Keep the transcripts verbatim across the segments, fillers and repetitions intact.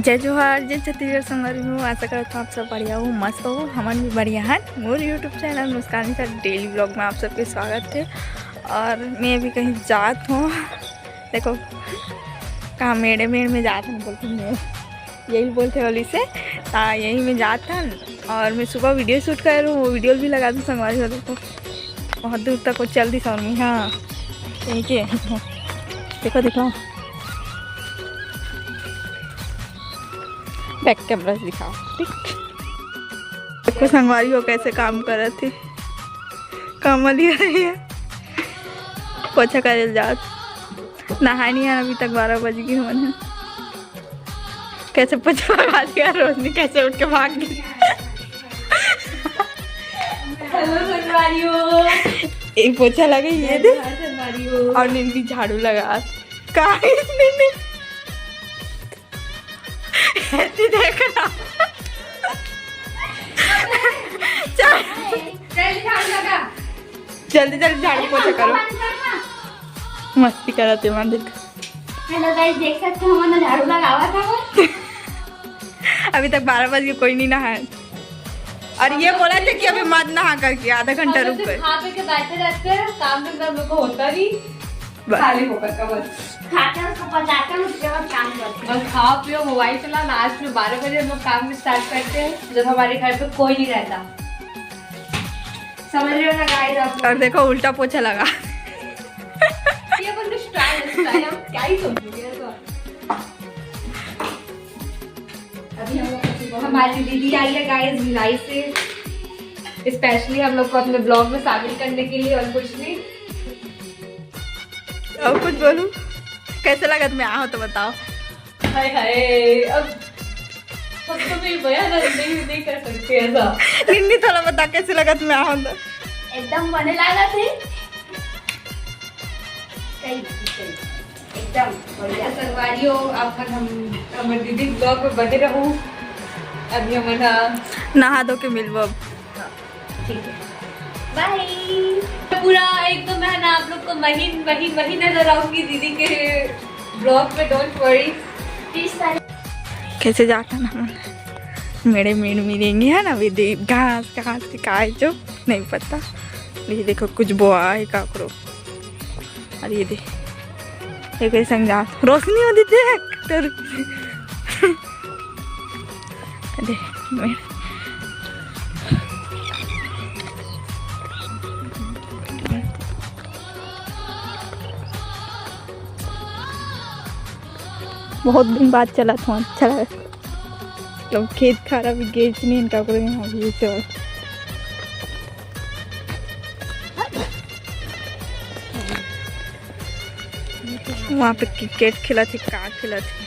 जय जोहार, जय छत्तीसगढ़ संगवारी हो। आशा करत हूँ आप सब बढ़िया हो, मस्त हो। हमन भी बढ़िया हन। मोर YouTube चैनल मुस्कान के डेली व्लॉग में आप सबके स्वागत है। और मैं अभी कहीं जात हूँ, देखो कहाँ मेड़े मेड़ में जात हूँ बोलती हूँ, यही बोलते होली से। हाँ, यही में जात हन। और मैं सुबह वीडियो शूट कर रही हूँ, वो वीडियो भी लगा दूँ संगवारी हो। देखो बहुत दूर तक वो चल दी सौरमी। हाँ, यही के देखो, देखो, बैक कैमरा से दिखाओ, ठीक। देखो संगवारी हो कैसे काम करत हे, कमली रही है, पोछा करे जात, नहाए नहीं है अभी तक, बारह बज गए हमन है। कैसे पोछा लगा दिया रोशनी, कैसे उठ के भाग गई। हेलो संगवारी हो। एक पोछा लगे ये दे। हाँ, संगवारी हो। और निन्नी झाड़ू लगा। काहे निन्नी? ऐसे देख रहा। चल। चल, झाड़ू लगा। जल्दी जल्दी झाड़ू पोछा करो। मस्ती करत हे, मन देख। हेलो गाइस, देख सकते हो, हमन झाड़ू लगावा था वो। अभी तक बारह बज के कोई नहीं नहाए। और ये बोला था कि अभी मत नहा करके आधा घंटा हम लोग रुक गए। खा पी के बैठे रहते हैं, काम धंधा हम लोग को होता नहीं। बस। खाली फोकट का बस। खाते हैं, उसको पचाते हैं, उसके बाद काम करते हैं। बस खाओ पियो, मोबाइल चलाओ, लास्ट में बारह बजे हम लोग काम स्टार्ट करते हैं, जब हमारे घर पे कोई नहीं रहता। समझ रहे हो ना गाइस आप लोग? और देखो उल्टा पोछा लगा। ये अपन स्टाइल, स्टाइल हम क्या ही सोचेंगे तो। अभी हम लोग हमारी दीदी आई है गाइस भिलाई से, स्पेशली हम लोग को अपने ब्लॉग में शामिल करने के लिए, और कुछ नहीं। और कुछ बोलूं? कैसे लगत मैं आहो तो बताओ। हाय हाय, अब हम तो भी बयान नहीं, नहीं कर सकते ऐसा। निन्नी थोड़ा बता कैसे लगत मैं आहो तो। एकदम मने लागत है। सही, सही। एकदम बढ़िया। संगवारी हो, आप मन हम, हमर दीदी ब्लॉग में बने रहू। अभी हमन ह नहा धो के मिलबो अब। हाँ, ठीक है, बाय। पूरा एकदम है ना, आप लोग को वहीं, वहीं, वहीं नजर आऊंगी दीदी के ब्लॉग में, डोंट वरी। तीस तारीख कैसे जाता ना मन, मेरे मेड़ मिलेंगे है ना, अभी दे-, घास, घास के काय जो नहीं पता। ये देखो कुछ बोआ है काकरो। अरे ये दे, ये कैसे जा, रोशनी हो दी देख तेरे। अरे मैं बहुत दिन बाद चलत हूँ, अच्छा लगा। तो खेत खार भी गेच नहीं इनका करो यहाँ भी चल। वहाँ पे क्रिकेट खेलत हे, का खेलत हे,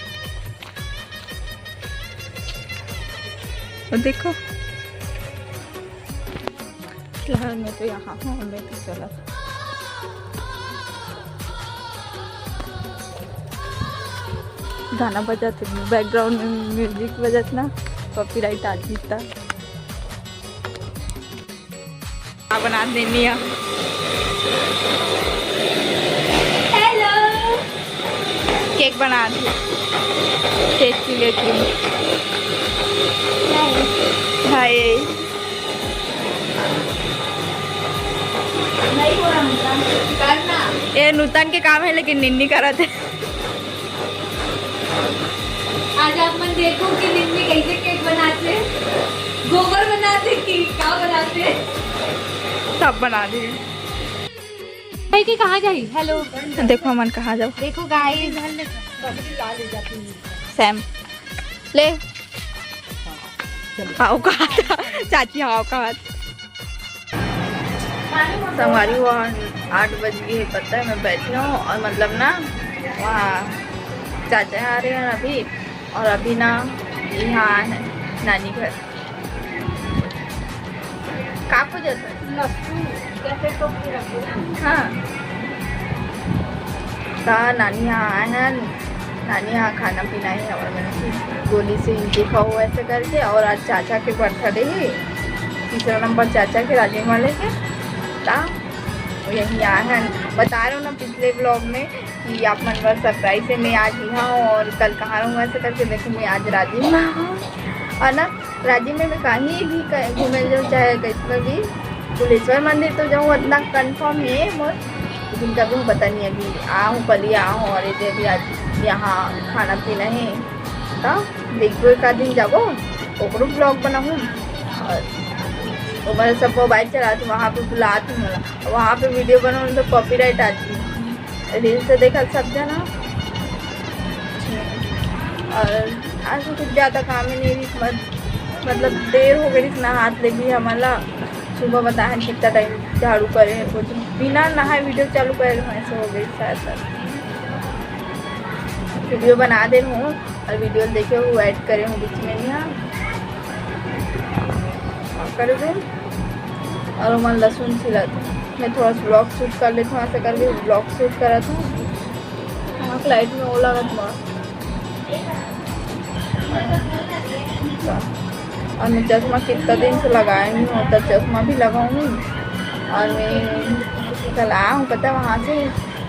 वो देखो। फिलहाल मैं तो यहाँ हूँ, मैं तो चला। गाना बजत हे, बैकग्राउंड में म्यूजिक बजत ना, कॉपीराइट आ जीता। का बना देनी है? हेलो। केक बना दी। टेस्टी लेती हूँ। हाय। नहीं हो रहा नूतन। करना। ये नूतन के काम है, लेकिन निन्नी करत है। आज आप मन देखो कि निन्नी कैसे केक बनाते, गोबर बनाते कि का बनाते। सब बना दिए। भाई के कहाँ जाही? हेलो। देखो मन कहाँ जाओ। देखो गाइस। सैम। ले। हाव कहा था। चाची हाव कहा था। संगवारी हो, आठ बज गए है, पता है, मैं बैठी हूँ और मतलब ना, वहाँ चाचा आ रहे हैं अभी, और अभी ना यहाँ आए हैं नानी घर। का पूजा था? लस्सू, कैसे तो पूरा पूरा। हाँ। त नानी यहाँ आए हैं, नानी यहाँ खाना पीना ही हमारे मन की गोली से इनके खाओ ऐसे करके। और आज चाचा के बर्थडे ही, तीसरा नंबर चाचा के राजेन वाले के। ता यही आए हैं, बता रहे हो ना पिछले ब्लॉग में कि आप मन बर सरप्राइज है। मैं आज यहाँ हूँ और कल कहाँ रहूँगा, ऐसे करके। देखो, मैं आज राजिम में हूँ, और ना, राजिम में मैं कहीं भी क-, घूमे जाऊँ, चाहे कहीं भी, कुलेश्वर मंदिर तो जाऊँ, इतना कंफर्म है मोर, लेकिन कभी हूँ पता नहीं, अभी आहूँ, कल ही आहूँ, और ये अभी आज यहाँ खाना पीना है, तो देखो, एक आध दिन जाबो, ओकरो ब्लॉग बनाऊँ। और तुम्हारे सब मोबाइल चलाते, वहाँ पे बुलाते हैं, वहाँ पे वीडियो बनाऊँ तो कॉपीराइट आती है। रील्स देखत सब जना। और आज तो कुछ ज़्यादा काम ही नहीं, मत-, मतलब, देर हो गई नहात ले भी हमला। सुबह बताए कितना टाइम झाड़ू करे, कुछ बिना नहाए वीडियो चालू करे, ऐसे हो गई शायद। वीडियो बना दे हूँ और वीडियो देखे हूँ, ऐड करे हूँ बीच में यहाँ, कर दूँ। और ओमन लहसुन छिलत, मैं थोड़ा सा ब्लॉग शूट कर लेती हूँ, ऐसा करके ब्लॉग शूट करत हूँ। हाँ, लाइट में वो लागत बा। और मैं चश्मा कितना दिन से लगाए नहीं होता, चश्मा भी लगाऊंगी। और मैं कल आया हूँ, पता है, वहाँ से,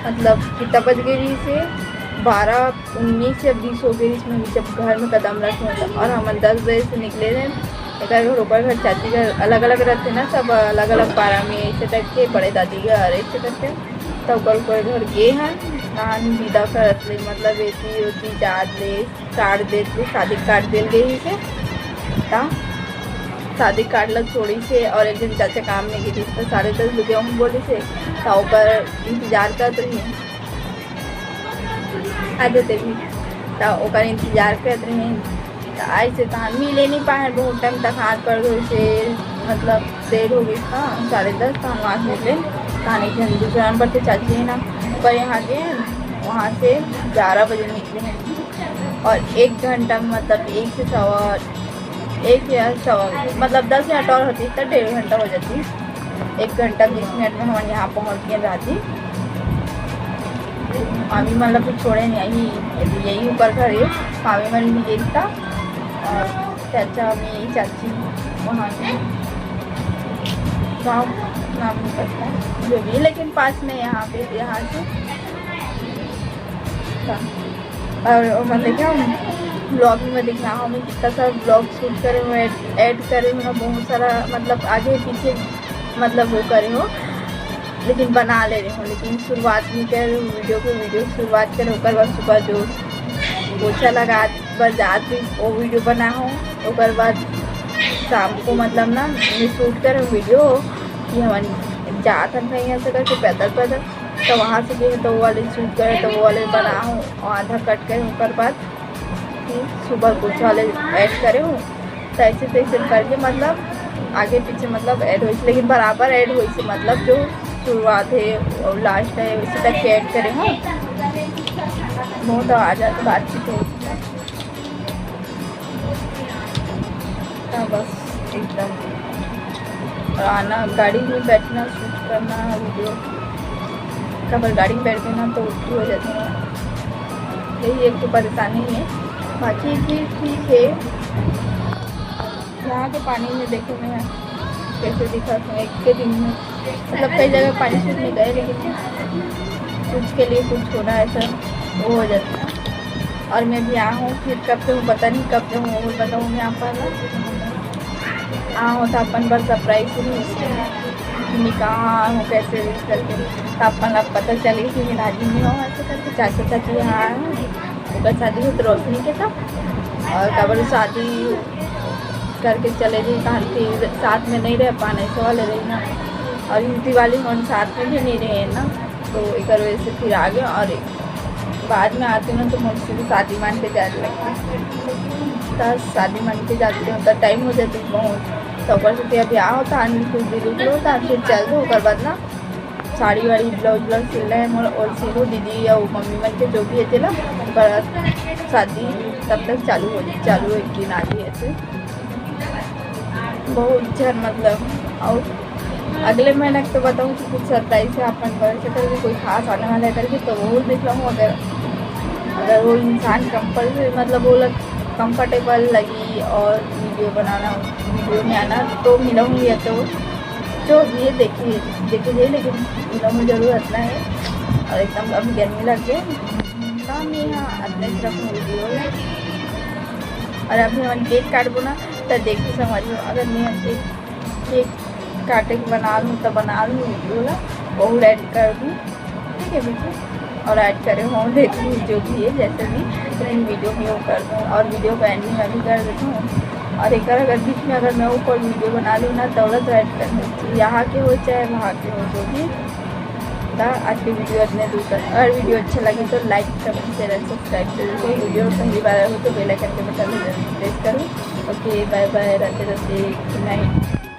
मतलब, कितना बज गई से, बारह उन्नीस या बीस हो गई, इसमें जब घर में कदम रखे होता। और हम दस बजे से निकले रहे, एक घर, ओकर घर, चाची घर अलग अलग रहते ना, सब अलग अलग पारा में, ऐसे टाइप के, बड़े दादी घर ऐसे करके। तब ओकर ओकर घर गे हन, नान विदा करत ले, मतलब, एती ओती जात ले, कार्ड देत ले, शादी कार्ड देल गई से, ता शादी कार्ड लग छोड़ी से, और एक दिन चाचा काम में गई थी, तो साढ़े दस बजे हम बोली से, ता ओकर इंतजार करत रही, आ जाते भी, ता ओकर इंतजार करत रही। त ऐसे तहां मिले नहीं पाए, बहुत टाइम तक हाथ पैर धोए से, मतलब, देर हो गई था, साढ़े दस, तो हम वहाँ से निकले। तहां एक जन दूसरा नंबर से चाची है ना, पर यहाँ के, वहाँ से ग्यारह बजे निकले हैं। और एक घंटा में, मतलब, एक से सवा, एक या सवा, मतलब, दस मिनट और होती तो डेढ़ घंटा हो जाती। एक घंटा बीस मिनट में हम यहाँ पहुँच गए रांची। मामी मन ला भी छोड़े नहीं, यही, यही ऊपर घर है। मामी मन भी यही था, और चाचा, मैं, चाची वहाँ के गाँव नाम नहीं पता है, जो भी है, लेकिन पास में यहाँ पे, यहाँ से था। और मतलब क्या, ब्लॉग में दिखना हो, मैं कितना सारा ब्लॉग शूट करे हूँ, ऐड, ऐड करे हूँ ना, बहुत सारा, मतलब, आगे पीछे, मतलब, वो करे हूँ, लेकिन बना ले रहे हूँ। लेकिन शुरुआत नहीं कर रहे हूँ वीडियो को, वीडियो की शुरुआत कर, ओकर बाद सुबह जो पोछा लगा बर जात रही, वो वीडियो बना हूँ। ओकर बाद शाम को, मतलब ना, मैं शूट कर हूँ वीडियो कि हम जात हन कहीं ऐसे करके पैदल पैदल, तो वहाँ से गए तो वो वाले शूट करे, तो वो वाले बना हूँ, और आधा कट करे, ओकर बाद फिर सुबह कुछ वाले ऐड करे हूँ। तो ऐसे तैसे करके, मतलब, आगे पीछे, मतलब, ऐड होइस, लेकिन बराबर ऐड होइस, मतलब, जो शुरुआत है और लास्ट है, उसी तक के ऐड करे हूँ। बहुत आवाज आती, बातचीत होती है। हाँ, बस एकदम। और आना, गाड़ी में बैठना, शूट करना वीडियो, काबर गाड़ी में बैठ गए ना तो उल्टी हो जाती है, यही एक तो परेशानी है। बाकी फिर ठीक है। यहाँ के पानी में देखो मैं कैसे दिखा था एक के दिन में, मतलब, कई जगह पानी सूख नहीं गए, लेकिन कुछ के लिए कुछ होना ऐसा वो हो जाता है। और मैं भी आ हूँ, फिर कब जाऊँ पता नहीं, कब जाऊँ वो बताऊँ मैं आप ना। आ हूँ तो अपन बर सरप्राइज ही नहीं, मैं कहाँ हूँ, कैसे विश करके, तो अपन ला पता चले कि मैं राजी नहीं हूँ, ऐसे करके चाचा चाची यहाँ आए हूँ। ओकर शादी होत रोशनी के था, और काबर शादी करके चले गई, कहाँ फिर साथ में नहीं रह पाना, ऐसे वाले रही ना। और युवती वाली मन साथ में भी नहीं रहे ना, तो एकर वजह से फिर आ गए। और बाद में आते ना तो मुझसे भी शादी मान के जाने लगते, तो शादी मान के जाते हो तो टाइम हो जाती बहुत। तो ओकर से अभी आओ तो आने कुछ दिन रुक लो, तो फिर चल दो, ओकर बाद ना साड़ी वाड़ी, ब्लाउज व्लाउज सिलना है मोर, और सिलू दीदी या वो मम्मी मन के जो भी है तेला, पर शादी तब तक चालू हो, चालू एक दिन आगे ऐसे बहुत झन, मतलब। और अगले महीना के तो बताऊँ कि कुछ सरप्राइज है अपन बर से करके, कोई खास आने वाला है करके, तो वो देख लूँ। अगर, अगर वो इंसान कंपल्सरी, मतलब, वो लग, कंफर्टेबल लगी और वीडियो बनाना, वीडियो में आना, तो मिलूँगी या तो जो भी है, देखिए, देखिए, लेकिन इतना मुझे जरूरत ना है। और एकदम अभी गर्मी लग गया, काम ये यहाँ अपने तरफ वीडियो है। और अभी हम केक काटबो ना, तो देखिए समझ लो, अगर मैं केक, केक काटे के बना लूँ तो बना लूँ वीडियो ला, बहुत ऐड कर दूँ, ठीक है भैया। और ऐड करे हो, देख लूँ जो भी है, जैसे भी, तो इन वीडियो में वो कर दूँ और वीडियो को एंडिंग अभी कर देती हूँ। और एक अगर बीच में अगर मैं ऊपर वीडियो बना लूँ ना, तो तो ऐड कर दूँ, यहाँ के हो चाहे वहाँ के हो, जो भी था। आज की वीडियो इतने दूर तक। अगर वीडियो अच्छा लगे तो लाइक, कमेंट, शेयर एंड सब्सक्राइब जरूर करो। वीडियो पहली बार आए हो तो बेल आइकन के बटन जरूर प्रेस करो। ओके, बाय बाय, राधे राधे, गुड नाइट।